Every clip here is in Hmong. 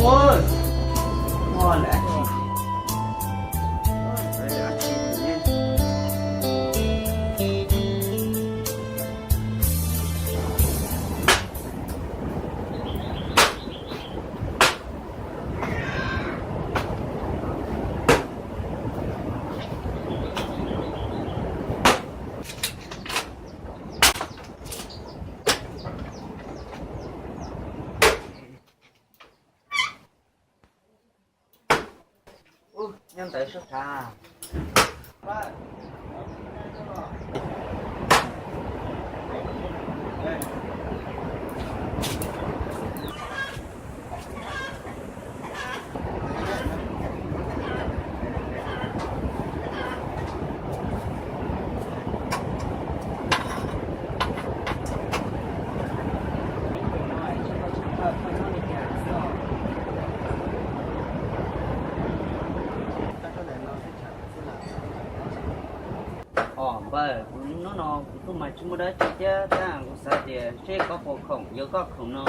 Ua, ua lawm. Ub, nyob ntawd sub thav. Os npawg, kuv hnub no kuv tuaj mas tsis muaj dab tsi thiab, tab kuv xav tias seb koj puas khoom, yog koj khoom no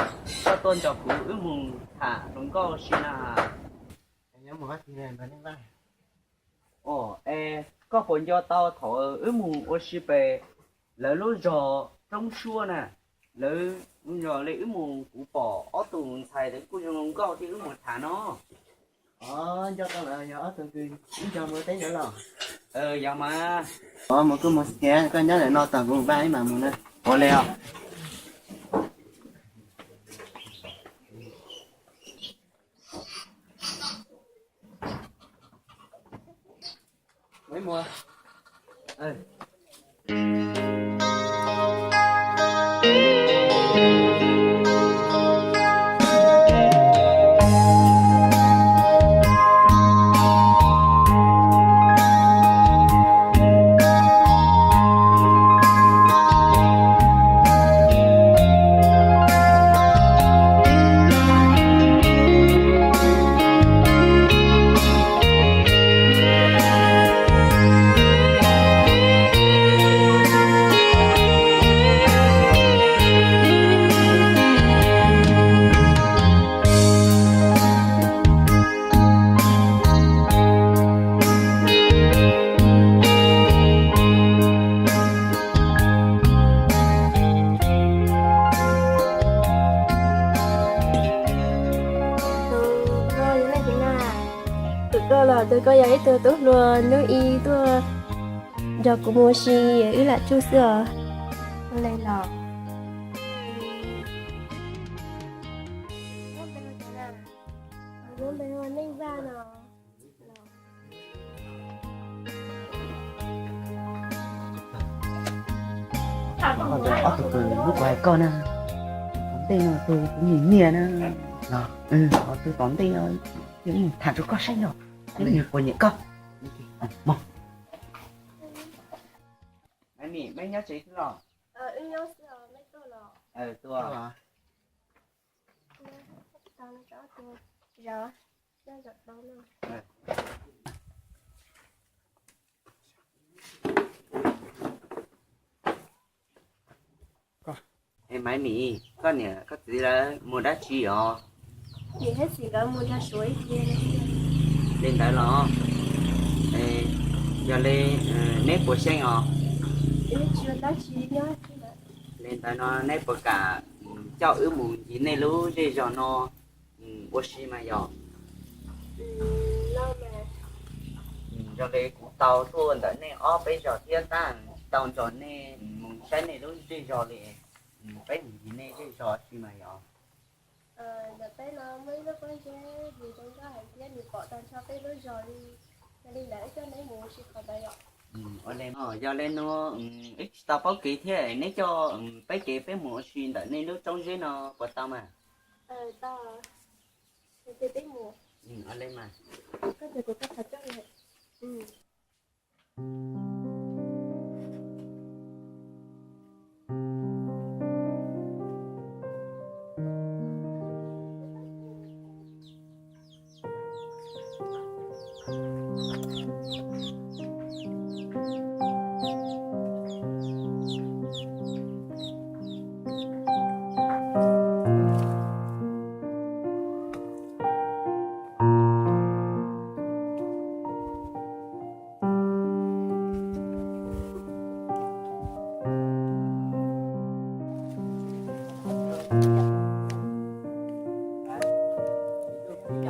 koj tuaj nrog kuv wb mus tham hluas nkauj ua si na. Os, es koj puas nco tau thaum wb mus ua si pem lawv lub zos Roob Suab na, lawv lub zos li wb mus kuv pom ob tug ntxhais kuj zoo nkauj thiab wb mus tham no. Os, nco tau lawm, yog ob tug kws wb nrog mus teb ntawd los? Yog mas. Os, mus kuj mus xwb tiag, koj nyob ntawm no tos kuv, npaj ib mam mus na. Ua li os. Tus koj los tus koj yog ib tug tub hluas hnub ib tuaj nrog kuv mus ua si, wb lam tsuj xwb os. Ua li los. Lub npe hu ua Neej Vaj no. Ob tug kws lub kuv hais koj na, tom ntej no tus kuv nyiam nyiam na, los tus tom ntej no mus tham rau koj saib yog nws puas nyiam koj. Maiv Mim, meb nyob tsev xwb los? Tua. Es Maiv Mim, koj niam koj txiv lawv mus dab tsi os? Niam thiab txiv nkawd mus nrog Suav ib ce. Li ntawd los? Yog li neb puas xyeej os? Li ntawd no neb puas kam coj wb mus ncig nej lub zej zog no ua si mas yog? Yog li kuv tau tuaj ntawm nej ob peb zos thiab tab tsis tau nrog nej mus saib nej lub zej zog li, peb mus ncig nej zej zog si mas yog? Ntawm peb no muaj ib lub pob zeb zoo nkauj heev thiab nws pom tag nrho peb lub zos li. Yog li ntawd wb coj neb mus ua si qhov ntawd yom? Yog li no wb tsis tau paub kev thiab, neb coj peb kev peb mus ua si ntawm nej lub roob zeb no puas tau mas? Nej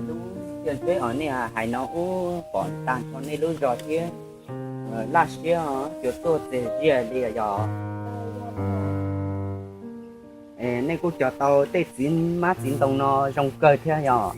lub caij teb os, nej hais no ub pom tag nrho nej lub zos thiab, laj siab os, cua tuaj txias zias li yom. Nej kuj cog tau tej txiv mab txiv ntoo no zoo kawg thiab yom.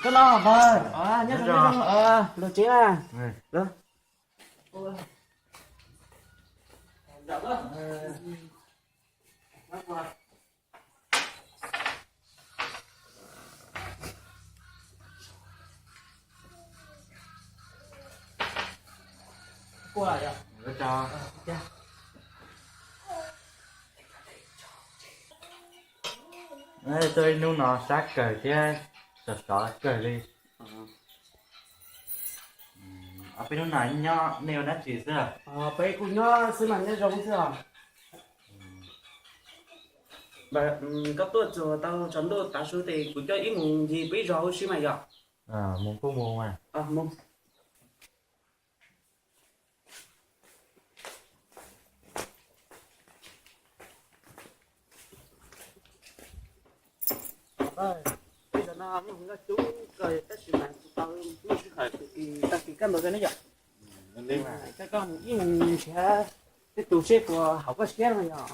Koj los npawg, nyob zoo, nyob zoo, los tsev na. Tuaj ib hnub no sab kawg thiab sov sov kawg li. Peb hnub no nyob nej ua dab tsi xwb? Peb kuj nyob xwb mas nyob zoo xwb os. Koj tuaj txog tau tsaus ntuj tav su ces kuv coj ib mus ncig peb zos huv si mas yom. Mus kuj mus mas. Tej zaum no muaj hluas nkauj coob kawg tab sis mas kuv tau muaj sij hawm tag kis kaj ntug kawg ne yom. Koj mus ib mus nrhiav tej tus seb puas haum koj siab no yom.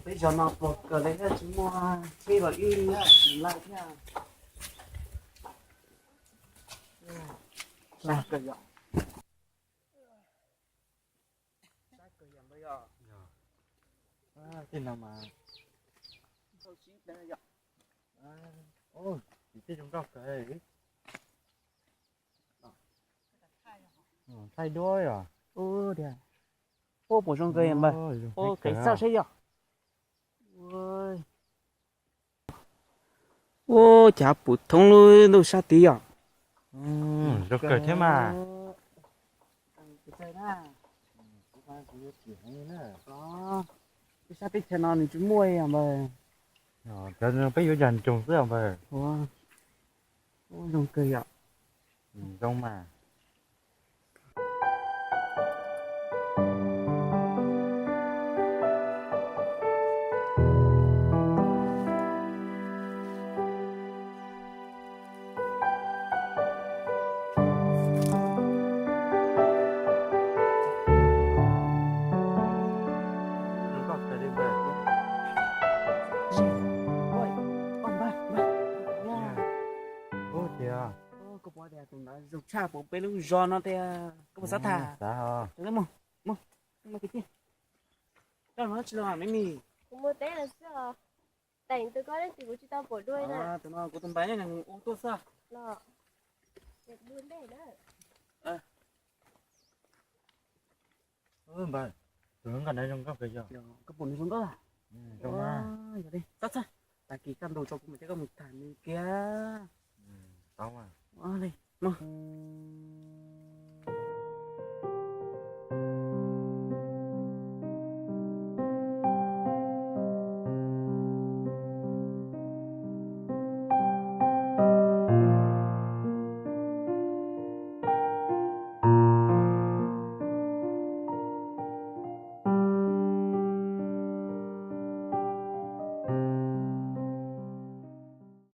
Peb zos no pluag kawg li thiab tsis muaj tsheb los ib laj thiab. Lag kawg yom. Sab kawg yom npawg yom. Tej no mas, tsis tej zoo nkauj kawg. Thaij duab yom. Ua puas zoo kawg yom npawg. Ua kev txawj seb yom. Ua cas pum thoob lub ntuj sab tid yom. Zoo kawg thiab mas. Peb sab teb chaws no nws tsis muaj yom npawg. Cov peb yuav yog ntsoog xwb npawg. Ua zoo kawg yom. Zoo mas. Koj pom tias tus ntawd zoo tshaj puas peb lub zos no tiag, koj puas xav tham? Mus, mus, mus kwv tij. Koj mus dab tsi los me mis? Kuv mus teb lawm xwb os. Teem tus koj dab tsi kuv tsis tau pom dua na. Tus no kuv tus npawg nws ua tuaj xwb. Los, dua ntej na. Npawg, tus nkauj ntawd zoo nkauj kawg yog. Koj pom nws zoo nkauj a? Zoo mas. Yog li, txhob txhawj, tag kis kaj ntug tso kuv mam coj koj mus tham nws kiag. Tau mas. Mus.